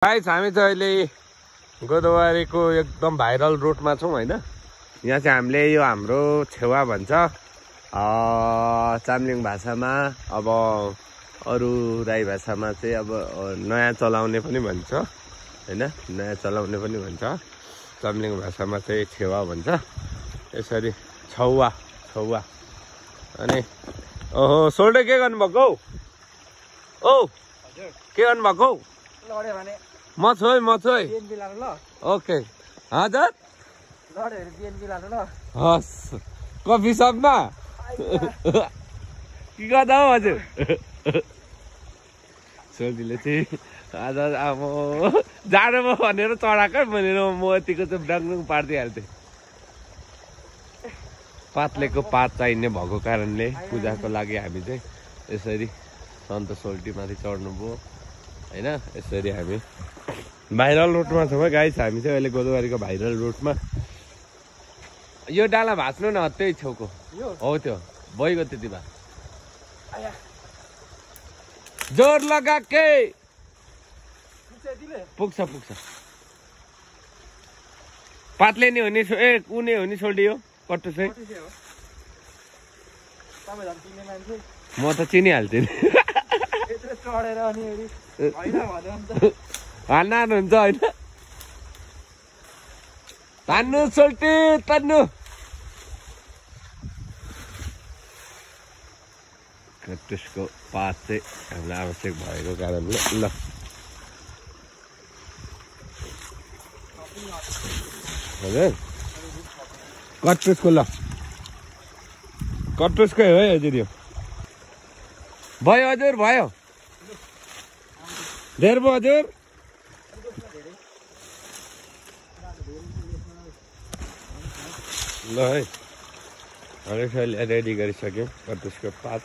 Guys हामी चाहिँ अहिले गोदावरीको एकदम भाइरल रोडमा छौँ हैन। यहाँ चाहिँ हामीले यो हाम्रो छेवा भन्छ चाम्लिङ भाषामा, अब अरू राई भाषामा चाहिँ अब नयाँ चलाउने पनि भन्छ हैन, नयाँ चलाउने पनि भन्छ। चाम्लिङ भाषामा चाहिँ छेवा भन्छ। यसरी छौवा छौवा। अनि ओहो सोल्डे के गर्नुभएको हौ? औ के गर्नुभएको हौ? म छु है ओके हजुर हस् कफी सपमा के गर्दा हौ हजुर? सोल्टीले चाहिँ आज अब जाडोमा भनेर चढाएकै भनेर म यतिको चाहिँ डाङडुङ पारिदिइहाल्थेँ। पातलेको पात चाहिने भएको कारणले पूजाको लागि हामी चाहिँ यसरी सन्त सोल्टीमाथि चढ्नुभयो हैन। यसरी हामी भाइरल रोडमा छौँ है गाइस। हामी चाहिँ अहिले गोदावरीको भाइरल रोडमा। यो डाला भाँच्नु न त्यही छेउको हो, त्यो भइगयो त्यति भए। जोर लगा के पुग्छ पुग्छ। पातले नि हुने ए कुने हुने सोल्टी हो कट्टु चाहिँ म त चिनिहाल्थेँ हान्न हुन्छ होइन। तान्नु सोल्टी तान्नु। कटुसको पात चाहिँ हामीलाई आवश्यक भएको कारणले ल हजुर कटुसको ल कटुसकै हो है हजुर। यो भयो हजुर भयो धेर भयो हजुर। ल है हामीले रेडी गरिसक्यौँ कटुसको पात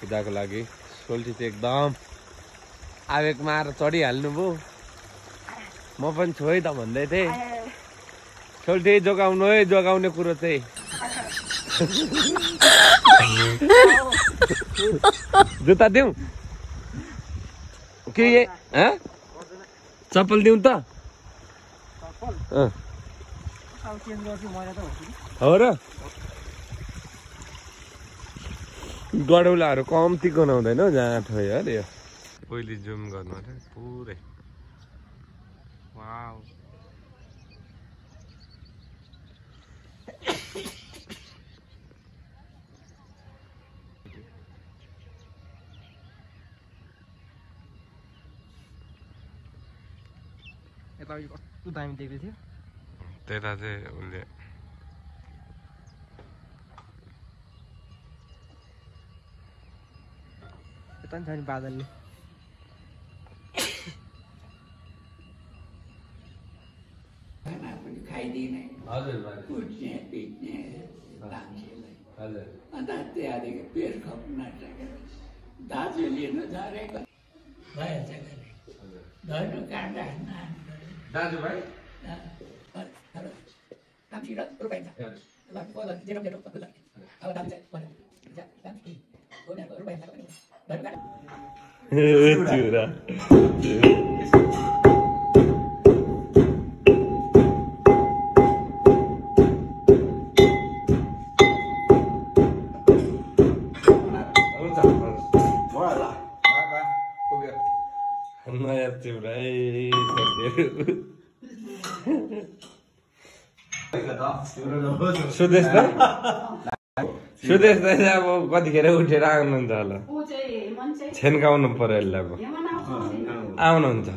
पूजाको लागि। सोल्टी चाहिँ एकदम आवेगमा आएर चढिहाल्नुभयो। म पनि छु है त भन्दै थिएँ। सोल्टी जोगाउनु है, जोगाउने कुरो चाहिँ जुत्ता दिउँ के चप्पल दिउँ त? हो र गडौलाहरू कम्ती गनाउँदैन जहाँ ठोयो अरे। यो पहिले जुम गर्नु अरे पुरै। वाउ कस्तो दामी देख्दै थियो। त्यता चाहिँ उसले यता नि छ नि बादलले खाइदिने उठ्ने पिट्ने मान्छेलाई अन्त त्यहाँदेखि पेट खप्न नसकेर दाजु लिनु झरेको भएछ धर्नु काँडा दाजुभाइ नयाँ चिउरा सुदेश दा सुदेश दा चाहिँ अब कतिखेर उठेर आउनुहुन्छ होला? छेन्काउनु पर्यो यसलाई। अब आउनुहुन्छ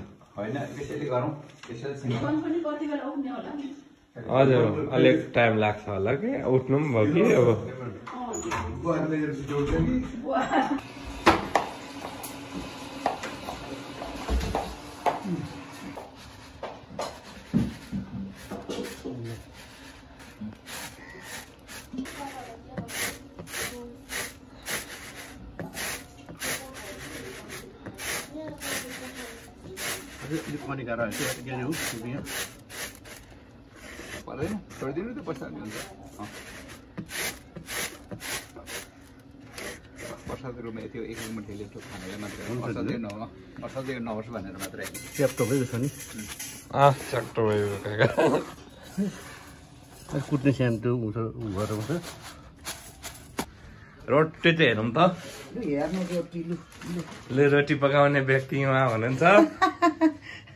हजुर अलिक टाइम लाग्छ होला कि उठ्नु पनि भयो कि। अब पर्दैन छोडिदिनु त पैसा दिन्छ। असाध्यै रूपमा यति एक मुठीले त्यो खानेर मात्रै असाध्यै नहोस् भनेर मात्रै च्याप्टो भएको छ नि चक्टो भयो कुट्ने स्याम्पो उ गरेर हुन्छ रोटी चाहिँ हेरौँ त ले रोटी पकाउने व्यक्ति उहाँ हुनुहुन्छ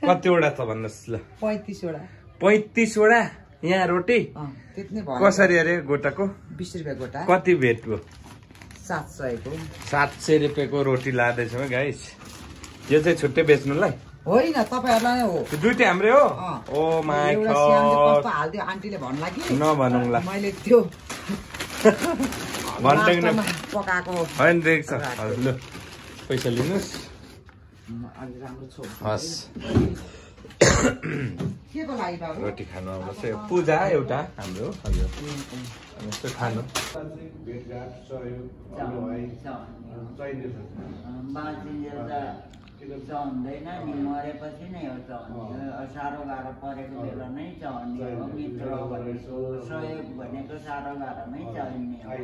कतिवटा छ भन्नुहोस् ल 35 वटा यहाँ रोटी कसरी अरे गोटाको 20 रुपियाँ गोटा कति भेटको 700 को 700 रुपियाँको रोटी लाँदैछौँ गाइस यो चाहिँ छुट्टै बेच्नुलाई होइन तपाईहरुलाई नै हो दुईटै हाम्रै हो ओ माय गॉड कस्तो हाल्दियो आन्टीले भन्ला कि नभनौँला मैले त्यो भन्दैन पकाएको हैन देख्छ ल पैसा लिनुस् अलि राम्रो छ हस् के को लागि बाबु रोटी खानु आउँछ पूजा एउटा हाम्रो हजुर यस्तो खानु चढ्दैन नि मरेपछि नै हो चढ्ने साह्रो गाह्रो परेको बेला नै चढ्ने हो मित्र भनेको सहयोग भनेको साह्रो गाह्रोमै चढ्ने हो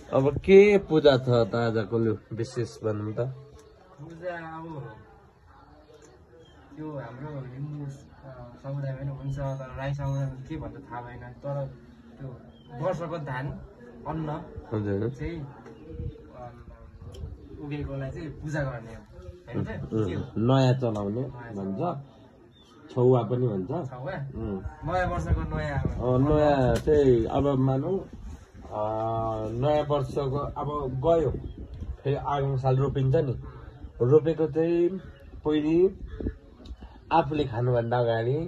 अब के पूजा छ त आजको लु विशेष भनौँ त पूजा अब त्यो हाम्रो हिन्दू समुदायमा पनि हुन्छ तर राई समुदायमा के भन्छ थाहा भएन तर त्यो वर्षको धान अन्न हजुर चाहिँ उगेकोलाई चाहिँ पूजा गर्ने हो नयाँ चलाउने भन्छ छौवा पनि भन्छ नयाँ वर्षको नयाँ चाहिँ अब मानौ नयाँ वर्षको अब गयो फेरि आगामी साल रोपिन्छ नि रोपेको चाहिँ पहिले आफूले खानुभन्दा अगाडि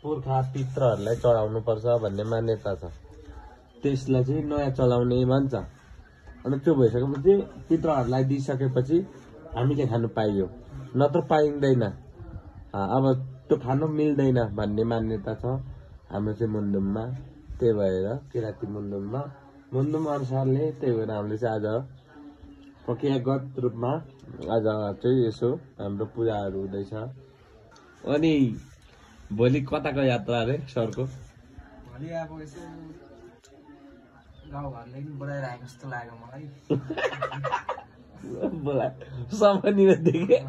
पुर्खा पित्रहरूलाई चढाउनु पर्छ भन्ने मान्यता छ त्यसलाई चाहिँ नयाँ चलाउने भन्छ अनि त्यो भइसकेपछि पित्रहरूलाई दिइसकेपछि हामीले खानु पाइयो नत्र पाइँदैन अब त्यो खानु मिल्दैन भन्ने मान्यता छ हाम्रो चाहिँ मुन्डुममा त्यही भएर किराँती मुन्डुम अनुसारले त्यही भएर हामीले चाहिँ आज प्रक्रियागत रूपमा आज चाहिँ यसो हाम्रो पूजाहरू हुँदैछ अनि भोलि कताको यात्रा अरे सरको भोलि अब यसो गाउँघरले पनि बोलाइरहेको जस्तो लाग्यो मलाई बोला सम्बन्धी देखेँ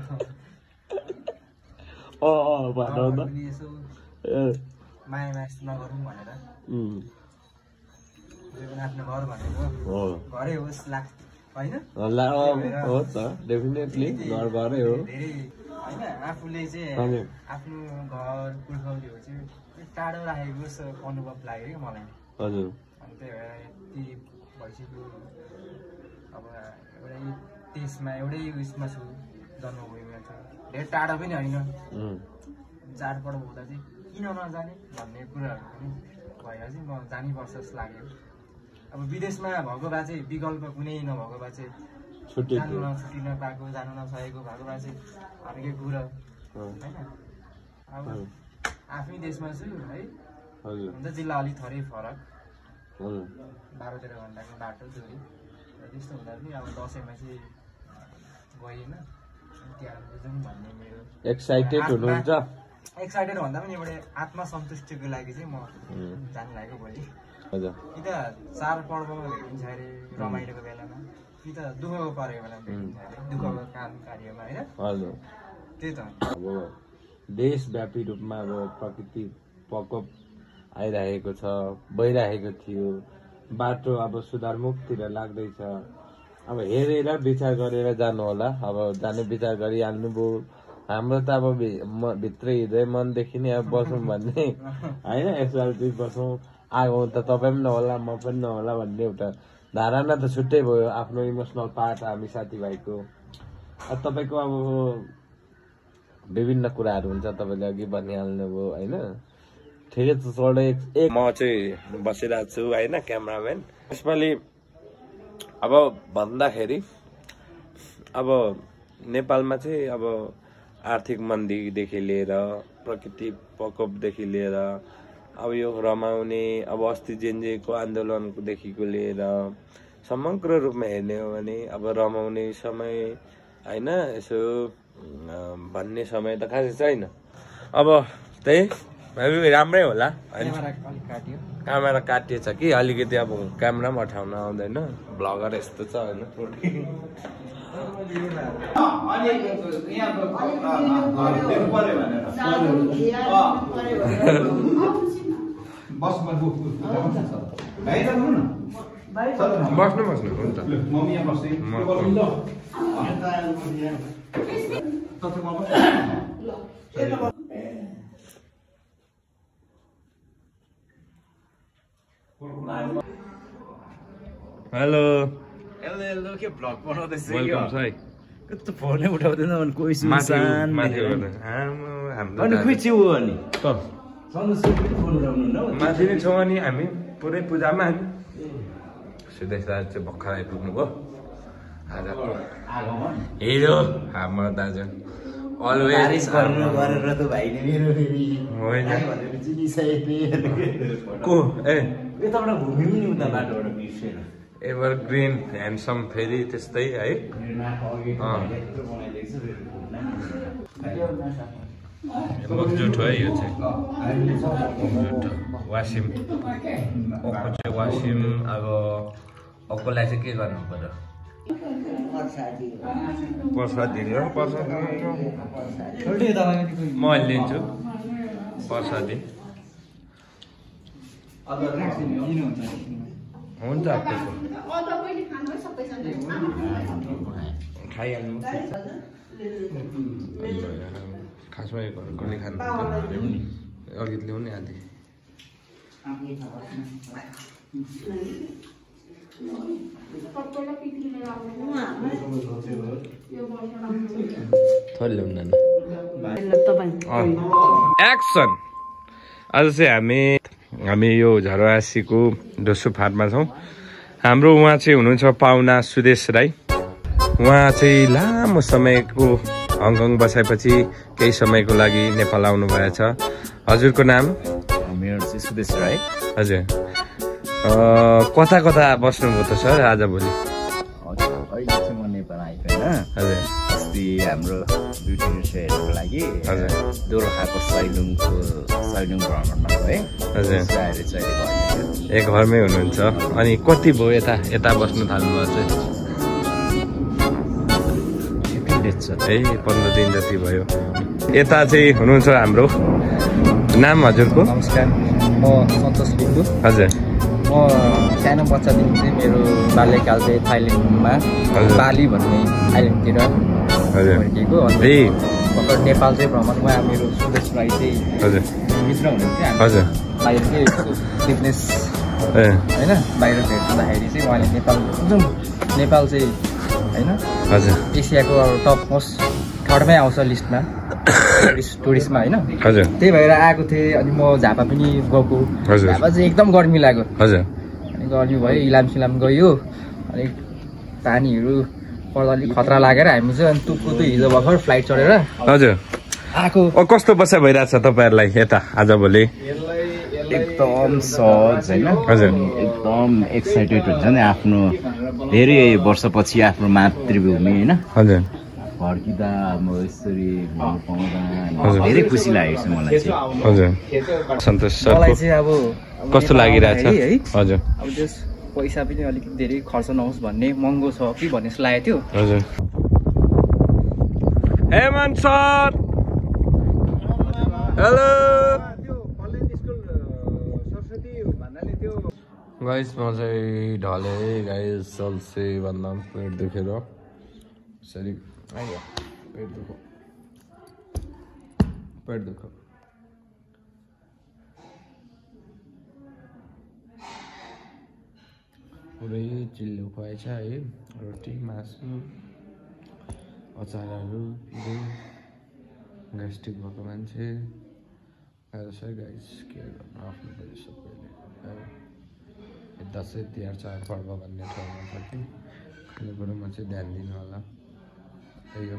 यसो माया मास नगरौँ भनेर आफ्नो घर भनेको घरै होस् लाग्छ होइन हो त डेफिनेटली घर घरै हो धेरै होइन आफूले चाहिँ आफ्नो घर पुर्खौलीहरू चाहिँ टाढो राखेको जस्तो अनुभव लाग्यो क्या मलाई हजुर अनि त्यही भएर यति भइसक्यो अब एउटै देशमा एउटै उयसमा छु जन्मभूमिमा छु धेरै टाढो पनि होइन चाडपर्व हुँदा चाहिँ किन नजाने भन्ने कुराहरू पनि भएर चाहिँ म जानैपर्छ जस्तो लाग्यो अब विदेशमा भएको भए चाहिँ विकल्प कुनै नभएको भए चाहिँ जानु छुट्टी नपाएको जानु नसकेको भएको भए चाहिँ अर्कै कुरो होइन अब आफ्नै देशमा छु है हुन्छ जिल्ला अलिक थोरै फरक 12-13 घन्टाको बाटो दूरी त्यस्तो हुँदा पनि अब दसैँमा चाहिँ गएन त्यहाँ बुझौँ भन्ने मेरो एक्साइटेड हुनुहुन्छ एक्साइटेड भन्दा पनि एउटा आत्मसन्तुष्टिको लागि चाहिँ म जानु लागेको भोलि कि त चाडपर्वमा भेटिन्छ अरे रमाइलोको बेलामा कि त दुःखको परेको बेलामा भेटिन्छ अरे दुःखको काम कार्यमा होइन त्यही त अब देशव्यापी रूपमा अब प्रकृति प्रकोप आइरहेको छ भइरहेको थियो बाटो अब सुधारमुखतिर लाग्दैछ अब हेरेर विचार गरेर जानु होला अब जाने विचार गरिहाल्नुभयो हाम्रो त अब भित्र हृदय मनदेखि नै अब बसौँ भन्ने होइन एकसालतिर बसौँ आगो त तपाईँ पनि नहोला म पनि नहोला भन्ने एउटा धारणा त छुट्टै भयो आफ्नो इमोसनल पार्ट हामी साथीभाइको तपाईँको अब विभिन्न कुराहरू हुन्छ तपाईँले अघि भनिहाल्नुभयो होइन ठिकै छ छोडै म चाहिँ बसिरहेको छु होइन क्यामराम्यान यसपालि अब भन्दाखेरि अब नेपालमा चाहिँ अब आर्थिक मन्दीदेखि लिएर प्रकृति प्रकोपदेखि लिएर अब यो रमाउने अब अस्ति जेनजेको आन्दोलनदेखिको लिएर समग्र रूपमा हेर्ने हो भने अब रमाउने समय होइन यसो भन्ने समय त खासै छैन। अब त्यही राम्रै होला होइन, क्यामेरा काटिएछ कि अलिकति अब क्यामेरा पनि उठाउन आउँदैन, भ्लगर यस्तो छ होइन। बस्नु बस्नु हुन्छ हेलो हेलो के भ्लग बनाउँदैछ वेलकम छ है। कस्तो फोनै उठाउँदैन अनि कोही माथि सुनसान अनि खोइ छु अनि माथि नै छौँ अनि हामी पुरै पूजामा हामी सुदेश दाजु चाहिँ भर्खर आइपुग्नु भयो आजको हिरो हाम्रो दाजु अलवेज गरेर त भाइले मेरो फेरि होइन चिनिसकेको को ए यताबाट घुम्यौँ नि उता बाटोबाट बिर्सेर एभरग्रिन ह्यान्डसम फेरि त्यस्तै है। मकजुट हो है यो चाहिँ वासिम ओको चाहिँ वासिम। अब ओकोलाई चाहिँ के गर्नु पर्यो प्रसादी हो प्रसादी म अहिले लिन्छु प्रसादी हुन्छ खाइहाल्नु खासमा कसले खानु अघि ल्याउने आदि एक्सन। आज चाहिँ हामी यो झरवासीको दोस्रो फाँटमा छौँ। हाम्रो उहाँ चाहिँ हुनुहुन्छ पाहुना सुदेश राई। उहाँ चाहिँ लामो समयको हङकङ बसाएपछि केही समयको लागि नेपाल आउनु भएछ। हजुरको नाम? मेरो चाहिँ सुदेश राई। हजुर कता कता बस्नुभयो त सर आजभोलि? अहिले चाहिँ म नेपाल आएको होइन। हजुर अस्ति हाम्रो ब्युटी हेर्नुको लागि हजुर दोलखाको सैलुङ भ्रमणमा गएँ। हजुर आएर चाहिँ ए घरमै हुनुहुन्छ। अनि कति भयो यता बस्नु थाल्नुभयो चाहिँ? ए 15 दिन जति भयो। यता चाहिँ हुनुहुन्छ हाम्रो नाम हजुरको? नमस्कार, म सन्तोष लिम्बू। हजुर म सानो बच्चादेखि चाहिँ मेरो बाल्यकाल चाहिँ थाइल्यान्डमा बाली भन्ने आइल्यान्डतिर हुर्किएको। अनि भर्खर नेपाल चाहिँ भ्रमणमा मेरो सुदेश राई चाहिँ मित्र हुनुहुन्थ्यो। हजुर बाहिरकै बिजनेस होइन बाहिर भेट्दाखेरि चाहिँ उहाँले नेपाल चाहिँ होइन हजुर एसियाको टप मोस्ट थर्डमै आउँछ लिस्टमा टुरिस्टमा होइन। हजुर त्यही भएर आएको थिएँ। अनि म झापा पनि गएको। झापा चाहिँ एकदम गर्मी लाग्यो। हजुर अनि गर्मी भयो, इलाम सिलाम गयो। अनि पानीहरू पर्दा अलिक खतरा लागेर हामी चाहिँ अनि तुक्कुतु हिजो भर्खर फ्लाइट चढेर हजुर आएको। कस्तो बसा भइरहेछ तपाईँहरूलाई यता आजभोलि? एकदम सहज होइन। हजुर एकदम एक्साइटेड हुन्छ नि आफ्नो धेरै वर्षपछि आफ्नो मातृभूमि होइन। हजुर फर्किँदा म यसरी पाउँदा धेरै खुसी लागेको छ मलाई चाहिँ। हजुर सन्तोष सर मलाई चाहिँ अब कस्तो लागिरहेछ? हजुर अब त्यस पैसा पनि अलिकति धेरै खर्च नहोस् भन्ने, महँगो छ कि भन्ने जस्तो लागेको थियो। हजुर हेमन सर हेलो गाइस म चाहिँ ढले गाइस चल्से भन्दा पेट दुखेर सरी पेट दुख पुरै चिल्लो खुवाएछ है। रोटी मासु अचारहरू पिरो ग्यास्ट्रिक भएको मान्छे गाइस के गर्नु आफ्नो पनि सबैले दसैँ तिहार चाडपर्व भन्ने ठाउँमा छ कि खाने कुरोमा चाहिँ ध्यान दिनु होला। त्यही हो।